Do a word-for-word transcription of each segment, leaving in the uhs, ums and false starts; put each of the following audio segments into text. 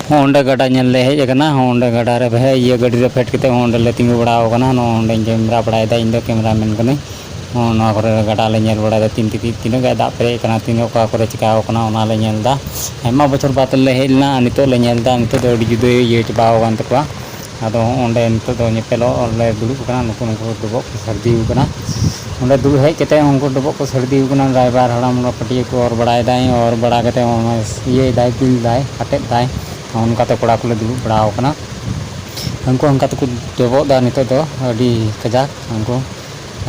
ᱦᱚᱸ, ᱚᱸᱰᱮ ᱜᱟᱰᱟ ᱧᱮᱞ ᱞᱮ ᱦᱮᱡ ᱟᱠᱟᱱᱟ᱾ ᱦᱚᱸ, ᱚᱸᱰᱮ ᱜᱟᱰᱟ ᱨᱮ ᱵᱷᱮ-, ᱤᱭᱟᱹ, ᱜᱟᱹᱰᱤ ᱨᱮ ᱯᱷᱮᱰ ᱠᱟᱛᱮ ᱦᱚᱸ ᱚᱸᱰᱮ ᱞᱮ ᱛᱤᱸᱜᱩ ᱵᱟᱲᱟ ᱟᱠᱟᱱᱟ᱾ ᱱᱚᱜᱼᱚ ᱱᱚᱸᱰᱮᱧ ᱠᱮᱢᱮᱨᱟ ᱵᱟᱲᱟᱭᱮᱫᱟ, ᱤᱧ ᱫᱚ ᱠᱮᱢᱮᱨᱟ ᱢᱮᱱ ᱠᱟᱹᱱᱟᱹᱧ᱾ ᱦᱚᱸ, ᱱᱚᱣᱟ ᱠᱚᱨᱮ ᱜᱟᱰᱟ ᱞᱮ ᱧᱮᱞ ᱵᱟᱲᱟᱭᱮᱫᱟ, ᱛᱤᱱ ᱛᱤ-, ᱛᱤᱱᱟᱹᱜ ᱜᱟᱱ ᱫᱟᱜ ᱯᱮᱨᱮᱡ ᱟᱠᱟᱱᱟ, ᱛᱤᱱᱟᱹᱜ ᱚᱠᱟ ᱠᱚᱨᱮ ᱪᱤᱠᱟᱹᱣ ᱟᱠᱟᱱᱟ, ᱚᱱᱟ ᱞᱮ ᱧᱮᱞ ᱮᱫᱟ᱾ ᱟᱭᱢᱟ ᱵᱚᱪᱷᱚᱨ ᱵᱟᱫᱽ ᱞᱮ ᱦᱮᱡ ᱞᱮᱱᱟ, ᱟᱨ ᱱᱤᱛᱚᱜ ᱞᱮ ᱧᱮᱞ ᱮᱫᱟ, ᱱᱤᱛᱚᱜ ᱫᱚ ᱟᱹᱰᱤ ᱡᱩᱫᱟᱹ ᱤᱭᱟᱹ ᱪᱟᱵᱟᱣ ᱟᱠᱟᱱ ᱛᱟᱠᱚᱣᱟ᱾ ᱟᱫᱚ ᱦᱚᱸ, ᱚᱸᱰᱮ ᱱᱤᱛᱚᱜ ᱫᱚ ᱧᱮᱯᱮᱞᱚᱜ ᱞᱮ ᱫᱩᱲᱩᱵ ᱟᱠᱟᱱᱟ, ᱱᱩᱠᱩ, ᱱᱩᱠᱩ ᱰᱚᱵᱚᱜ ᱠᱚ ᱥᱟᱹᱨᱫᱤ ᱟᱠᱟᱱᱟ᱾ ᱚᱸᱰᱮ ᱫᱩᱲᱩᱵ ᱦᱮᱡ ᱠᱟᱛᱮ ᱩᱱᱠᱩ ᱰᱚᱵᱚᱜ ᱠᱚ ᱥᱟᱹᱨᱫᱤ ᱟᱠᱟᱱᱟ, ᱨᱟᱭᱵᱟᱨ ᱦᱟᱲᱟᱢ ᱚᱱᱟ ᱯᱟᱹᱴᱭᱟᱹ ᱠᱚ ᱚᱨ ᱵᱟᱲᱟᱭᱮᱫᱟᱭ, ᱚᱨ ᱵᱟᱲᱟ ᱠᱟᱛᱮ ᱚᱱᱟ ᱤᱭᱟᱹᱭᱮᱫᱟᱭ, ᱵᱤᱞ ᱫᱟᱭ, ᱟᱴᱮᱫ ᱫᱟᱭ, ᱚᱱᱠᱟᱛᱮ ᱠᱚᱲᱟ ᱠᱚᱞᱮ ᱫᱩᱲᱩᱵ ᱵᱟᱲᱟ ᱟᱠᱟᱱᱟ᱾ ᱩᱱᱠᱩ ᱚᱱᱠᱟ ᱛᱮᱠᱚ ᱰᱚᱵᱚᱜ ᱮᱫᱟ ᱱᱤᱛᱚᱜ ᱫᱚ ᱟᱹᱰᱤ ᱠᱟᱡᱟᱠ, ᱩᱱᱠᱩ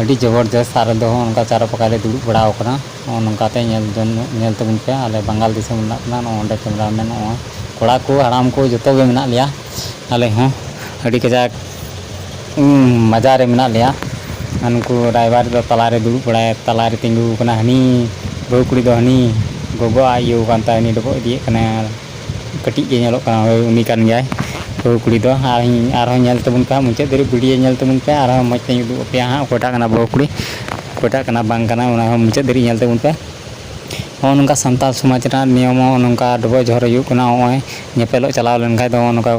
ᱟᱹᱰᱤ ᱡᱚᱵᱚᱨᱡᱚᱥ᱾ ᱟᱨ ᱫᱚ ᱚᱱᱠᱟ ᱪᱟᱨᱚ ᱯᱟᱠᱟ ᱞᱮ ᱫᱩᱲᱩᱵ ᱵᱟᱲᱟ ᱟᱠᱟᱱᱟ᱾ ᱱᱚᱜᱼᱚ ᱱᱚᱝᱠᱟᱛᱮ ᱧᱮᱞ ᱡᱚᱝ, ᱧᱮᱞ ᱛᱟᱵᱚᱱ ᱯᱮ, ᱟᱞᱮ ᱵᱟᱝᱜᱟᱞ ᱫᱤᱥᱚᱢ ᱨᱮᱱᱟᱜ ᱠᱟᱱᱟ᱾ ᱱᱚᱜᱼᱚ ᱱᱚᱸᱰᱮ ᱠᱮᱢᱨᱟ ᱢᱮᱱ, ᱱᱚᱜᱼᱚᱭ ᱠᱚᱲᱟ ᱠᱚ, ᱦᱟᱲᱟᱢ ᱠᱚ, ᱡᱚᱛᱚ ᱜᱮ ᱢᱮᱱᱟᱜ ᱞᱮᱭᱟ᱾ ᱟᱞᱮ ᱦᱚᱸ ᱟᱹᱰᱤ ᱠᱟᱡᱟᱠ, ᱩᱸ, ᱢᱟᱡᱟ ᱨᱮ ᱢᱮᱱᱟᱜ ᱞᱮᱭᱟ᱾ ᱟᱨ ᱱᱩᱠᱩ ᱨᱟᱭᱵᱟᱨ ᱫᱚ ᱛᱟᱞᱟᱨᱮ ᱫᱩᱲᱩᱵ ᱵᱟᱲᱟᱭ, ᱛᱟᱞᱟᱨᱮ ᱛᱤᱸᱜᱩ ᱟᱠᱟᱱᱟ᱾ ᱦᱟᱹᱱᱤ ᱵᱟᱹᱦᱩ ᱠᱩᱲᱤ ᱫᱚ ᱦᱟᱹᱱᱤ ᱜᱚᱜᱚᱣᱟᱜ ᱤᱭᱟᱹ ᱠᱟᱱ ᱛᱟᱭ, ᱦᱟᱹᱱᱤ ᱰᱚᱵᱚᱜ ᱤᱫᱤᱭᱮᱫ ᱠᱟᱱᱟᱭ᱾ ᱟᱨ ᱠᱟᱹᱴᱤᱡ ᱜᱮ ᱧᱮᱞᱚᱜ ᱠᱟᱱᱟ, ᱦᱳᱭ, ᱩᱱᱤ ᱠᱟᱱ ᱜᱮᱭᱟᱭ ᱵᱟᱹᱦᱩ ᱠᱩᱲᱤ ᱫᱚ᱾ ᱟᱨ ᱤᱧ ᱟᱨᱦᱚᱸ ᱧᱮᱞ ᱛᱟᱵᱚᱱ ᱯᱮ ᱦᱟᱸᱜ, ᱢᱩᱪᱟᱹᱫ ᱫᱷᱟᱹᱨᱤᱡ ᱵᱷᱤᱰᱤᱭᱳ ᱧᱮᱞ ᱛᱟᱵᱚᱱ ᱯᱮ, ᱟᱨᱦᱚᱸ ᱢᱚᱡᱽ ᱛᱮᱧ ᱩᱫᱩᱜ ᱟᱯᱮᱭᱟ ᱦᱟᱸᱜ, ᱚᱠᱚᱭᱴᱟᱜ ᱠᱟᱱᱟ ᱵᱟᱹᱦᱩ ᱠᱩᱲᱤ, ᱚᱠᱚᱭᱴᱟᱜ ᱠᱟᱱᱟ ᱵᱟᱝ ᱠᱟᱱᱟ, ᱚᱱᱟ ᱦᱚᱸ ᱢᱩᱪᱟᱹᱫ ᱫᱷᱟᱹᱨᱤᱡ ᱧᱮᱞ ᱛᱟᱵᱚᱱ ᱯᱮ᱾ ᱱᱚᱜᱼᱚ ᱱᱚᱝᱠᱟ ᱥᱟᱱᱛᱟᱲ ᱥᱚᱢᱟᱡᱽ ᱨᱮᱱᱟᱜ ᱱᱤᱭᱚᱢ ᱦᱚᱸ ᱱᱚᱝᱠᱟ ᱰᱚᱵᱚᱜ ᱡᱚᱦᱟᱨ ᱦᱩᱭᱩᱜ ᱠᱟᱱᱟ᱾ ᱱᱚᱜᱼᱚᱭ ᱧᱮᱯᱮᱞᱚᱜ ᱪᱟᱞᱟᱣ ᱞᱮᱱᱠᱷᱟᱡ ᱫᱚ ᱱᱚᱜᱼᱚ ᱱᱚᱝᱠᱟ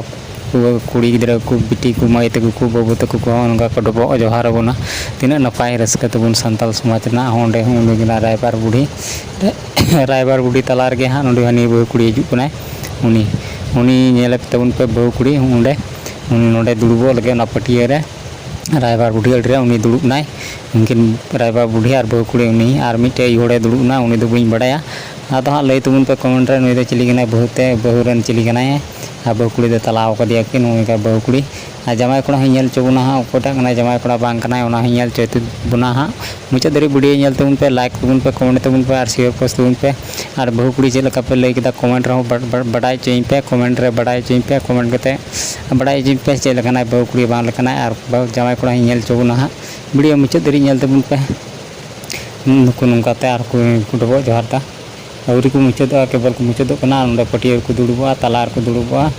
ᱠᱩ-, ᱠᱩᱲᱤ ᱜᱤᱫᱽᱨᱟᱹ ᱠᱚ, ᱵᱤᱴᱤ ᱠᱚ, ᱢᱟᱹᱭ ᱛᱟᱠᱚ ᱠᱚ, ᱵᱟᱹᱵᱩ ᱛᱟᱠᱚ ᱠᱚ ᱱᱚᱜᱼᱚ ᱱᱚᱝᱠᱟ ᱠᱚ ᱰᱚᱵᱚᱜ ᱡᱚᱦᱟᱨ ᱟᱵᱚᱱᱟ᱾ ᱛᱤᱱᱟᱹᱜ ᱱᱟᱯᱟᱭ ᱨᱟᱹᱥᱠᱟᱹ ᱛᱟᱵᱚᱱ ᱥᱟᱱᱛᱟᱲ ᱥᱚᱢᱟᱡᱽ ᱨᱮᱱᱟᱜ ᱦᱚᱸ᱾ ᱚᱸᱰᱮ ᱦᱚᱸ ᱩᱱᱤ ᱠᱟᱱᱟ ᱨᱟᱭᱵᱟᱨ ᱵᱩᱰᱷᱤ, ᱨᱟᱭᱵᱟᱨ ᱵᱩᱰᱷᱤ ᱛᱟᱞᱟ ᱨᱮᱜᱮ ᱦᱟᱸᱜ ᱱᱚᱰᱮ ᱦᱟᱹᱱᱤ ᱵᱟᱹᱦᱩ ᱠᱩᱲᱤ ᱦᱤᱡᱩᱜ ᱠᱟᱱᱟᱭ᱾ ᱩᱱᱤ, ᱩᱱᱤ ᱧᱮᱞᱮ ᱛᱟᱵᱚᱱ ᱯᱮ ᱵᱟᱹᱦᱩ ᱠᱩᱲᱤ ᱚᱸᱰᱮ, ᱩᱱᱤ ᱱᱚᱰᱮ ᱫᱩᱲᱩᱵᱚᱜ ᱞᱟᱹᱜᱤᱫ ᱚᱱᱟ ᱯᱟᱹᱴᱭᱟᱹ ᱨᱮ᱾ ᱨᱟᱭᱵᱟᱨ ᱵᱩᱰᱷᱤ ᱟᱹᱰᱤ ᱨᱮ ᱩᱱᱤ ᱫᱩᱲᱩᱵ ᱮᱱᱟᱭ᱾ ᱩᱱᱠᱤᱱ ᱨᱟᱭᱵᱟᱨ ᱵᱩᱰᱷᱤ ᱟᱨ ᱵᱟᱹᱦᱩ ᱠᱩᱲᱤ, ᱩᱱᱤ ᱟᱨ ᱢᱤᱫᱴᱮᱡ ᱟᱭᱩ ᱦᱚᱲᱮ ᱫᱩᱲᱩᱵ ᱮᱱᱟ, ᱩᱱᱤ ᱫᱚ ᱵᱟᱹᱧ ᱵᱟᱰᱟᱭᱟ᱾ ᱟᱫᱚ ᱦᱟᱸᱜ ᱞᱟᱹᱭ ᱛᱟᱵᱚᱱ ᱯᱮ ᱠᱚᱢᱮᱱᱴ ᱨᱮ, ᱱᱩᱭ ᱫᱚ ᱪᱤᱞᱤ ᱠᱟᱱᱟᱭ? ᱵᱟᱹᱦᱩ ᱛᱮ, ᱵᱟᱹᱦᱩ ᱨᱮᱱ ᱪᱤᱞᱤ ᱠᱟᱱᱟᱭ? ᱟᱨ ᱵᱟᱹᱦᱩ ᱠᱩᱲᱤ ᱫᱚ ᱛᱟᱞᱟᱣ ᱠᱟᱫᱮᱭᱟ ᱠᱤᱱ, ᱱᱩᱭ ᱠᱟ ᱵᱟᱹᱦᱩ ᱠᱩᱲᱤ᱾ ᱟᱨ ᱡᱟᱶᱟᱭ ᱠᱚᱲᱟ ᱦᱚᱸᱧ ᱧᱮᱞ ᱦᱚᱪᱚ ᱵᱚᱱᱟ ᱦᱟᱸᱜ, ᱚᱠᱚᱭᱴᱟᱜ ᱠᱟᱱᱟᱭ ᱡᱟᱶᱟᱭ ᱠᱚᱲᱟ, ᱵᱟᱝ ᱠᱟᱱᱟᱭ, ᱚᱱᱟ ᱦᱚᱸᱧ ᱧᱮᱞ ᱦᱚᱪᱚᱭ ᱛᱟᱵᱚᱱᱟ ᱦᱟᱸᱜ᱾ ᱢᱩᱪᱟᱹᱫ ᱫᱷᱟᱹᱨᱤᱡ ᱵᱷᱤᱰᱤᱭᱳ ᱧᱮᱞ ᱛᱟᱵᱚᱱ ᱯᱮ, ᱞᱟᱭᱤᱠ ᱛᱟᱵᱚᱱ ᱯᱮ, ᱠᱚᱢᱮᱱᱴ ᱛᱟᱵᱚᱱ ᱯᱮ ᱟᱨ ᱥᱮᱭᱟᱨ ᱯᱳᱥᱴ ᱛᱟᱵᱚᱱ ᱯᱮ᱾ ᱟᱨ ᱵᱟᱹᱦᱩ ᱠᱩᱲᱤ ᱪᱮᱫ ᱞᱮᱠᱟ ᱯᱮ ᱞᱟᱹᱭ ᱠᱮᱫᱟ, ᱠᱚᱢᱮᱱᱴ ᱨᱮᱦᱚᱸ ᱵᱟ-, ᱵᱟ-, ᱵᱟᱰᱟᱭ ᱦᱚᱪᱚᱭᱤᱧ ᱯᱮ, ᱠᱚᱢᱮᱱᱴ ᱨᱮ ᱵᱟᱰᱟᱭ ᱦᱚᱪᱚᱭᱤᱧ ᱯᱮ, ᱠᱚᱢᱮᱱᱴ ᱠᱟᱛᱮ ᱵᱟᱰᱟᱭ ᱦᱚᱪᱚᱧ ᱯᱮ ᱪᱮᱫ ᱞᱮᱠᱟᱱᱟᱭ ᱵᱟᱹᱦᱩ ᱠᱩᱲᱤ, ᱵᱟᱝ ᱞᱮᱠᱟᱱᱟᱭ᱾ ᱟᱨ ᱵᱟᱹᱦᱩ ᱡᱟᱶᱟᱭ ᱠᱚᱲᱟ ᱦᱚᱸᱧ ᱧᱮᱞ ᱦᱚᱪᱚ ᱵᱚᱱᱟ ᱦᱟᱸᱜ, ᱵᱷᱤᱰᱤᱭᱳ ᱢᱩᱪᱟᱹᱫ ᱫᱷᱟᱹᱨᱤᱡ ᱧᱮᱞ ᱛᱟᱵᱚᱱ ᱯᱮ᱾ ᱱᱩᱠᱩ ᱱᱚᱝᱠᱟᱛᱮ ᱟᱨ ᱠᱚ ᱰᱚᱵᱚᱜ ᱡᱚᱦᱟᱨ ᱫᱟ᱾ ᱟᱹᱣᱨᱤ ᱠᱚ ᱢᱩᱪᱟᱹᱫᱚᱜᱼᱟ, ᱠᱮᱵᱚᱞ ᱠᱚ ᱢᱩᱪᱟᱹᱫᱚᱜ ᱠᱟᱱᱟ᱾ ᱟᱨ ᱱᱚᱰᱮ ᱯᱟᱹᱴᱭᱟᱹ ᱨᱮᱠᱚ ᱫᱩᱲᱩᱵᱚᱜᱼᱟ, ᱛᱟᱞᱟ ᱨᱮᱠᱚ ᱫᱩᱲᱩᱵᱚᱜᱼᱟ,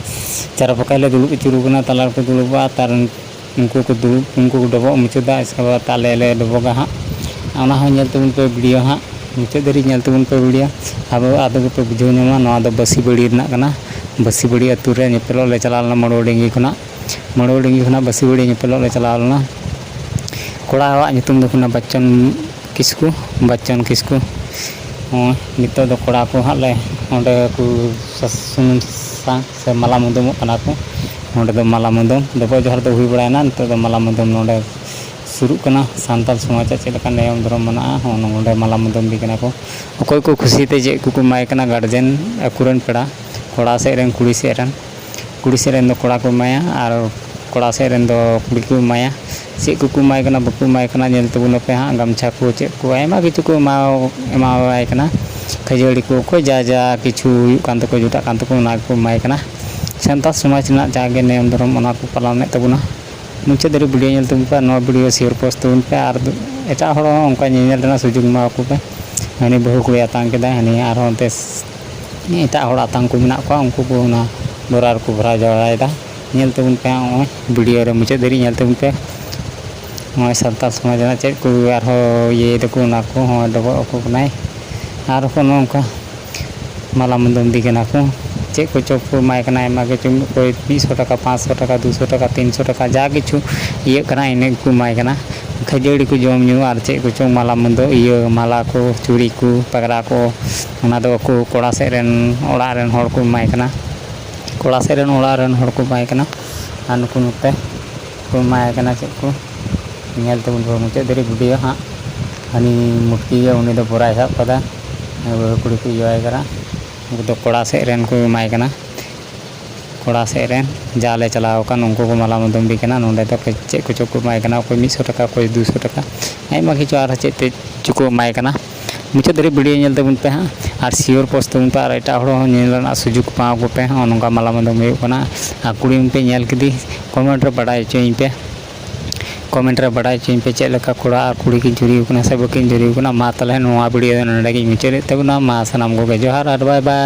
ᱪᱟᱨᱯᱟᱠᱟ ᱞᱮ ᱫᱩᱲᱩᱵ ᱟᱹᱪᱩᱨ ᱠᱟᱱᱟ, ᱛᱟᱞᱟ ᱨᱮᱠᱚ ᱫᱩᱲᱩᱵᱚᱜᱼᱟ᱾ ᱛᱟᱨ ᱩᱱᱠᱩ ᱠᱚ ᱫᱩᱲᱩᱵ, ᱩᱱᱠᱩ ᱠᱚ ᱰᱚᱵᱚᱜ ᱢᱩᱪᱟᱹᱫᱟ, ᱤᱥᱠᱮ ᱵᱟᱫᱽ ᱟᱞᱮ ᱞᱮ ᱰᱚᱵᱚᱜᱟ ᱦᱟᱸᱜ᱾ ᱚᱱᱟ ᱦᱚᱸ ᱧᱮᱞ ᱛᱟᱵᱚᱱ ᱯᱮ ᱵᱷᱤᱰᱤᱭᱳ ᱦᱟᱸᱜ, ᱢᱩᱪᱟᱹᱫ ᱫᱷᱟᱹᱨᱤᱡ ᱧᱮᱞ ᱛᱟᱵᱚᱱ ᱯᱮ ᱵᱷᱤᱰᱤᱭᱳ᱾ ᱟᱫᱚ, ᱟᱫᱚ ᱜᱮᱯᱮ ᱵᱩᱡᱷᱟᱹᱣ ᱧᱟᱢᱟ ᱱᱚᱣᱟ ᱫᱚ ᱵᱟᱹᱥᱤ ᱵᱟᱹᱲᱤ ᱨᱮᱱᱟᱜ ᱠᱟᱱᱟ᱾ ᱵᱟᱹᱥᱤᱵᱟᱹᱲᱤ ᱟᱹᱛᱩ ᱨᱮ ᱧᱮᱯᱮᱞᱚᱜ ᱞᱮ ᱪᱟᱞᱟᱣ ᱞᱮᱱᱟ᱾ ᱢᱟᱹᱲᱣᱟᱹᱰᱤᱝᱜᱤ ᱠᱷᱚᱱᱟᱜ, ᱢᱟᱹᱲᱣᱟᱹᱰᱤᱝᱜᱤ ᱠᱷᱚᱱᱟᱜ ᱵᱟᱹᱥᱤᱵᱟᱹᱲᱤ ᱧᱮᱯᱮᱞᱚᱜ ᱞᱮ ᱪᱟᱞᱟᱣ ᱞᱮᱱᱟ᱾ ᱠᱚᱲᱟᱣᱟᱜ ᱧᱩᱛᱩᱢ ᱫᱚ ᱠᱟᱱᱟ ᱵᱟᱪᱪᱚᱱ ᱠᱤᱥᱠᱩ, ᱵᱟᱪᱪᱚᱱ ᱠᱤᱥᱠᱩ᱾ ᱦᱚᱸ, ᱱᱤᱛᱚᱜ ᱫᱚ ᱠᱚᱲᱟ ᱠᱚ ᱦᱟᱸᱜ ᱞᱮ ᱚᱸᱰᱮ ᱠᱚ ᱥᱟ-, ᱥᱩᱱᱩᱢ ᱥᱟᱥᱟᱝ ᱥᱮ ᱢᱟᱞᱟ ᱢᱩᱫᱟᱹᱢᱚᱜ ᱠᱟᱱᱟ ᱠᱚ᱾ ᱚᱸᱰᱮ ᱫᱚ ᱢᱟᱞᱟ ᱢᱩᱫᱟᱹᱢ, ᱰᱚᱵᱚᱜ ᱡᱚᱦᱟᱨ ᱫᱚ ᱦᱩᱭ ᱵᱟᱲᱟᱭᱮᱱᱟ, ᱱᱤᱛᱚᱜ ᱫᱚ ᱢᱟᱞᱟ ᱢᱩᱫᱟᱹᱢ ᱱᱚᱸᱰᱮ ᱥᱩᱨᱩᱜ ᱠᱟᱱᱟ᱾ ᱥᱟᱱᱛᱟᱲ ᱥᱚᱢᱟᱡᱽ ᱟᱜ ᱪᱮᱫ ᱞᱮᱠᱟ ᱱᱤᱭᱚᱢ ᱫᱷᱚᱨᱚᱢ ᱢᱮᱱᱟᱜᱼᱟ, ᱦᱚᱸ, ᱱᱚᱸᱰᱮ ᱢᱟᱞᱟ ᱢᱩᱫᱟᱹᱢ ᱜᱮ ᱠᱟᱱᱟ ᱠᱚ᱾ ᱚᱠᱚᱭ ᱠᱚ ᱠᱩᱥᱤᱛᱮ ᱪᱮᱫ ᱠᱚᱠᱚ ᱮᱢᱟᱭ ᱠᱟᱱᱟ, ᱜᱟᱨᱡᱮᱱ ᱟᱠᱚᱨᱮᱱ ᱯᱮᱲᱟ, ᱠᱚᱲᱟ ᱥᱮᱫ ᱨᱮᱱ, ᱠᱩᱲᱤ ᱥᱮᱫ ᱨᱮᱱ, ᱠᱩᱲᱤ ᱥᱮᱫ ᱨᱮᱱ ᱫᱚ ᱠᱚᱲᱟ ᱠᱚ ᱮᱢᱟᱭᱟ ᱟᱨ ᱠᱚᱲᱟ ᱥᱮᱫ ᱨᱮᱱ ᱫᱚ ᱠᱩᱲᱤ ᱠᱚ ᱮᱢᱟᱭᱟ᱾ ᱪᱮᱫ ᱠᱚᱠᱚ ᱮᱢᱟᱭ ᱠᱟᱱᱟ, ᱵᱟᱠᱚ ᱮᱢᱟᱭ ᱠᱟᱱᱟ, ᱧᱮᱞ ᱛᱟᱵᱚᱱ ᱟᱯᱮ ᱦᱟᱸᱜ᱾ ᱜᱟᱢᱪᱷᱟ ᱠᱚ, ᱪᱮᱫ ᱠᱚ, ᱟᱭᱢᱟ ᱠᱤᱪᱷᱩ ᱠᱚ ᱮᱢᱟ-, ᱮᱢᱟᱣᱟᱭ ᱠᱟᱱᱟ᱾ ᱠᱷᱟᱹᱡᱟᱹᱲᱤ ᱠᱚ, ᱚᱠᱚᱭ ᱡᱟ ᱡᱟ ᱠᱤᱪᱷᱩ ᱦᱩᱭᱩᱜ ᱠᱟᱱ ᱛᱟᱠᱚ, ᱡᱩᱴᱟᱜ ᱠᱟᱱ ᱛᱟᱠᱚ, ᱚᱱᱟ ᱠᱚ ᱮᱢᱟᱭ ᱠᱟᱱᱟ᱾ ᱥᱟᱱᱛᱟᱲ ᱥᱚᱢᱟᱡᱽ ᱨᱮᱱᱟᱜ ᱡᱟᱜᱮ ᱱᱤᱭᱚᱢ ᱫᱷᱚᱨᱚᱢ, ᱚᱱᱟ ᱠᱚ ᱯᱟᱞᱚᱱᱮᱫ ᱛᱟᱵᱚᱱᱟ᱾ ᱢᱩᱪᱟᱹᱫ ᱫᱷᱟᱹᱨᱤᱡ video ᱧᱮᱞ ᱛᱟᱵᱚᱱ ᱯᱮ, ᱱᱚᱣᱟ video share post ᱛᱟᱵᱚᱱ ᱯᱮ ᱟᱨ ᱮᱴᱟᱜ ᱦᱚᱲ ᱦᱚᱸ ᱚᱱᱠᱟ ᱧᱮᱧᱮᱞ ᱨᱮᱱᱟᱜ ᱥᱩᱡᱳᱜᱽ ᱮᱢᱟ ᱠᱚ ᱯᱮ᱾ ᱦᱟᱹᱱᱤ ᱵᱟᱹᱦᱩ ᱠᱩᱲᱤ ᱟᱛᱟᱝ ᱠᱮᱫᱟᱭ, ᱦᱟᱹᱱᱤ ᱟᱨᱦᱚᱸ ᱚᱱᱛᱮ ᱮᱴᱟᱜ ᱦᱚᱲ ᱟᱛᱟᱝ ᱠᱚ ᱢᱮᱱᱟᱜ ᱠᱚᱣᱟ, ᱩᱱᱠᱩ ᱠᱚ ᱚᱱᱟ ᱵᱷᱚᱨᱟᱣ ᱨᱮᱠᱚ ᱵᱷᱚᱨᱟᱣ ᱡᱟᱣᱨᱟᱭᱮᱫᱟ᱾ ᱧᱮᱞ ᱛᱟᱵᱚᱱ ᱯᱮ ᱦᱟᱸᱜ ᱱᱚᱜᱼᱚᱭ video ᱨᱮ, ᱢᱩᱪᱟᱹᱫ ᱫᱷᱟᱹᱨᱤᱡ ᱧᱮᱞ ᱛᱟᱵᱚᱱ ᱯᱮ᱾ ᱱᱚᱜᱼᱚᱭ ᱥᱟᱱᱛᱟᱲ ᱥᱚᱢᱟᱡᱽ ᱨᱮᱱᱟᱜ ᱪᱮᱫ ᱠᱚ ᱟᱨᱦᱚᱸ ᱤᱭᱟᱹᱭ ᱫᱟᱠᱚ, ᱚᱱᱟ ᱠᱚᱦᱚᱸ ᱰᱚᱵᱚᱜ ᱟᱠᱚ ᱠᱟᱱᱟᱭ᱾ ᱟᱨᱦᱚᱸ ᱱᱚᱜᱼᱚ ᱱᱚᱝᱠᱟ ᱢᱟᱞᱟ ᱢᱩᱫᱟᱹᱢ ᱫᱤ ᱠᱟᱱᱟ ᱠᱚ᱾ ᱪᱮᱫ ᱠᱚᱪᱚ ᱠᱚ ᱮᱢᱟᱭ ᱠᱟᱱᱟ, ᱟᱭᱢᱟ ᱠᱤᱪᱷᱩ, ᱚᱠᱚᱭ ᱢᱤᱫ ᱥᱚ ᱴᱟᱠᱟ, ᱯᱟᱸᱪ ᱥᱚ ᱴᱟᱠᱟ, ᱫᱩ ᱥᱚ ᱴᱟᱠᱟ, ᱛᱤᱱ ᱥᱚ ᱴᱟᱠᱟ, ᱡᱟ ᱠᱤᱪᱷᱩ ᱤᱭᱟᱹᱜ ᱠᱟᱱᱟ, ᱤᱱᱟᱹ ᱜᱮᱠᱚ ᱮᱢᱟᱭ ᱠᱟᱱᱟ᱾ ᱠᱷᱟᱹᱡᱟᱹᱲᱤ ᱠᱚ, ᱡᱚᱢ ᱧᱩ ᱟᱨ ᱪᱮᱫ ᱠᱚᱪᱚᱝ, ᱢᱟᱞᱟ ᱢᱩᱫᱟᱹ, ᱤᱭᱟᱹ, ᱢᱟᱞᱟ ᱠᱚ, ᱪᱩᱲᱤ ᱠᱚ, ᱯᱟᱜᱽᱨᱟ ᱠᱚ, ᱚᱱᱟ ᱫᱚ ᱟᱠᱚ ᱠᱚᱲᱟ ᱥᱮᱫ ᱨᱮᱱ ᱚᱲᱟᱜ ᱨᱮᱱ ᱦᱚᱲ ᱠᱚ ᱮᱢᱟᱭ ᱠᱟᱱᱟ᱾ ᱠᱚᱲᱟ ᱥᱮᱫ ᱨᱮᱱ ᱚᱲᱟᱜ ᱨᱮᱱ ᱦᱚᱲ ᱠᱚ ᱮᱢᱟᱭ ᱠᱟᱱᱟ᱾ ᱟᱨ ᱱᱩᱠᱩ ᱱᱚᱛᱮ ᱠᱚ ᱮᱢᱟᱭ ᱠᱟᱱᱟ ᱪᱮᱫ ᱠᱚ, ᱧᱮᱞ ᱛᱟᱵᱚᱱ ᱯᱮ ᱢᱩᱪᱟᱹᱫ ᱫᱷᱟᱹᱨᱤᱡ video ᱦᱟᱸᱜ᱾ ᱦᱟᱹᱱᱤ ᱢᱩᱴᱠᱤ ᱜᱮ, ᱩᱱᱤ ᱫᱚ ᱵᱚᱨᱟᱭ ᱥᱟᱵ ᱠᱟᱫᱟ᱾ ᱵᱟᱹᱦᱩ ᱠᱩᱲᱤ ᱠᱚ ᱤᱭᱟᱹᱣᱟᱭ ᱠᱟᱱᱟ᱾ ᱩᱱᱠᱩ ᱫᱚ ᱠᱚᱲᱟ ᱥᱮᱫ ᱨᱮᱱ ᱠᱚ ᱮᱢᱟᱭ ᱠᱟᱱᱟ᱾ ᱠᱚᱲᱟ ᱥᱮᱫ ᱨᱮᱱ ᱡᱟ ᱞᱮ ᱪᱟᱞᱟᱣ ᱟᱠᱟᱱ, ᱩᱱᱠᱩ ᱠᱚ ᱢᱟᱞᱟ ᱢᱩᱫᱟᱹᱢ ᱫᱤ ᱠᱟᱱᱟ᱾ ᱱᱚᱸᱰᱮ ᱫᱚ ᱪᱮᱫ ᱠᱚᱪᱚ ᱠᱚ ᱮᱢᱟᱭ ᱠᱟᱱᱟ, ᱚᱠᱚᱭ ᱢᱤᱫ ᱥᱚ ᱴᱟᱠᱟ, ᱚᱠᱚᱭ ᱫᱩ ᱥᱚ ᱴᱟᱠᱟ, ᱟᱭᱢᱟ ᱠᱤᱪᱷᱩ ᱟᱨᱦᱚᱸ ᱪᱮᱫ ᱛᱮᱫ ᱪᱚᱠᱚ ᱮᱢᱟᱭ ᱠᱟᱱᱟ᱾ ᱢᱩᱪᱟᱹᱫ ᱫᱷᱟᱹᱨᱤᱡ video ᱧᱮᱞ ᱛᱟᱵᱚᱱ ᱯᱮ ᱦᱟᱸᱜ, ᱟᱨ share post ᱛᱟᱵᱚᱱ ᱯᱮ, ᱟᱨ ᱮᱴᱟᱜ ᱦᱚᱲ ᱦᱚᱸ ᱧᱮᱞ ᱨᱮᱱᱟᱜ ᱥᱩᱡᱳᱜᱽ ᱮᱢᱟ ᱠᱚ ᱯᱮ᱾ ᱦᱚᱸᱜᱼᱚ ᱱᱚᱝᱠᱟ ᱢᱟᱞᱟ ᱢᱩᱫᱟᱹᱢ ᱦᱩᱭᱩᱜ ᱠᱟᱱᱟ᱾ ᱟᱨ ᱠᱩᱲᱤ ᱦᱚᱯᱚᱱ ᱯᱮ ᱧᱮᱞ ᱠᱮᱫᱮ, comment ᱨᱮ ᱵᱟᱰᱟᱭ ᱦᱚᱪᱚᱭᱤᱧ ᱯᱮ᱾ Comment ᱨᱮ ᱵᱟᱰᱟᱭ ᱦᱚᱪᱚᱭᱤᱧ ᱯᱮ ᱪᱮᱫ ᱞᱮᱠᱟ ᱠᱚᱲᱟ ᱟᱨ ᱠᱩᱲᱤ ᱠᱤᱱ ᱡᱩᱨᱤ ᱟᱠᱟᱱᱟ ᱥᱮ ᱵᱟᱹᱠᱤᱱ ᱡᱩᱨᱤ ᱟᱠᱟᱱᱟ᱾ ᱢᱟ ᱛᱟᱦᱚᱞᱮ ᱱᱚᱣᱟ video ᱫᱚ ᱱᱚᱰᱮ ᱜᱤᱧ ᱢᱩᱪᱟᱹᱫᱮᱫ ᱛᱟᱵᱚᱱᱟ᱾ ᱢᱟ ᱥᱟᱱᱟᱢ ᱠᱚᱜᱮ ᱡᱚᱦᱟᱨ ᱟᱨ bye bye᱾